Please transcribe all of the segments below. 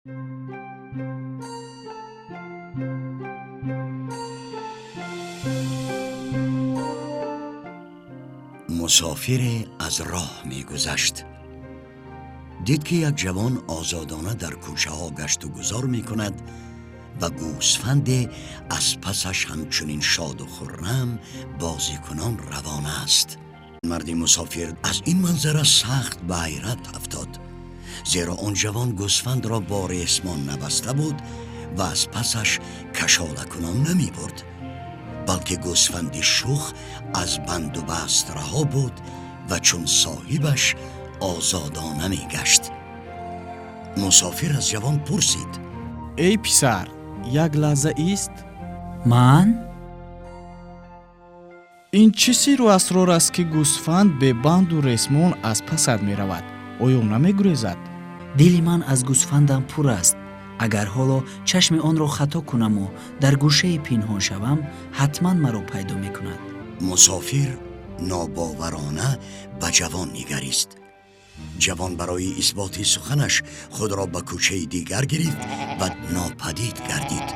Мусофире аз роҳ мегузашт. Дид, ки як ҷавон озодона дар кӯчаҳо гашту гузор мекунад ва гӯсфанде аз пасаш ҳамчунин шоду хуррам бозикунон равон аст. Марди мусофир аз ин манзара сахт ба ҳайрат афтод, зеро он ҷавон гӯсфандро бо ресмон набаста буд ва аз пасаш кашолакунон намебурд, балки гӯсфанди шух аз банду баст раҳо буд ва чун соҳибаш озодона мегашт. Мусофир аз ҷавон пурсид: Эй писар, як лаҳза ист. Ман? Ин чӣ сирру асрор аст, ки гӯсфанд бебанду ресмон аз пасат меравад? Оё намегурезад? Дили ман аз гӯсфандам пур аст. Агар ҳоло чашми онро хато кунаму дар гӯшае пинҳон шавам, ҳатман маро пайдо мекунад. Мусофир нобоварона ба ҷавон нигарист. Ҷавон барои исботи суханаш худро ба кӯчаи дигар гирифт ва нопадид гардид.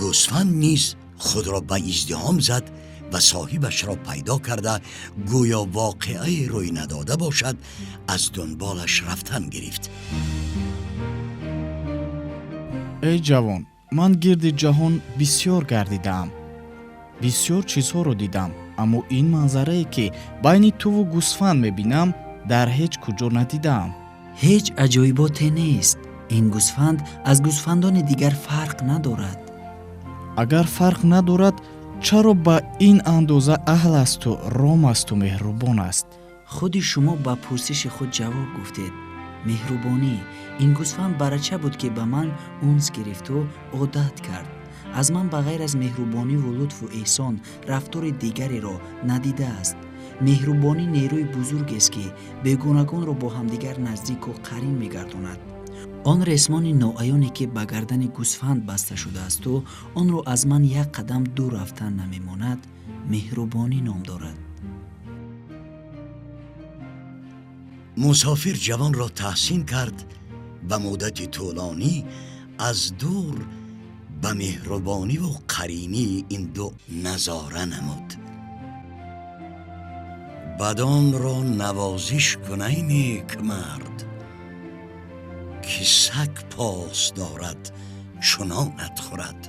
Гӯсфанд низ худро ба издиҳом зад ва соҳибашро пайдо карда, гӯё воқеае рӯй надода бошад, аз дунболаш рафтан гирифт. Эй ҷавон, ман гирди ҷаҳон бисьёр гардидаам, бисьёр чизҳоро дидам, аммо ин манзарае, ки байни туву гӯсфанд мебинам, дар ҳеҷ куҷо надидаам. Ҳеҷ аҷоиботе нест. Ин гӯсфанд аз гӯсфандони дигар фарқ надорад. Агар фарқ надорад, чаро ба ин андоза аҳл асту ром асту меҳрубон аст? Худи шумо ба пурсиши худ ҷавоб гуфтед. Меҳрубонӣ. Ин гӯсфанд барача буд, ки ба ман унс гирифту одат кард. Аз ман ба ғайр аз меҳрубониву лутфу эҳсон рафтори дигареро надидааст. Меҳрубонӣ нерӯи бузургест, ки бегонагонро бо ҳамдигар наздику қарин мегардонад. Он ресмони ноаёне, ки ба гардани гӯсфанд баста шудаасту онро аз ман як қадам дур рафтан намемонад, меҳрубонӣ ном дорад. Мусофир ҷавонро таҳсин кард ва муддати тӯлонӣ аз дур ба меҳрубониву қаринии ин ду назора намуд. Бадонро навозиш кун, ай некмард, ки саг пос дорад чунонат хӯрад.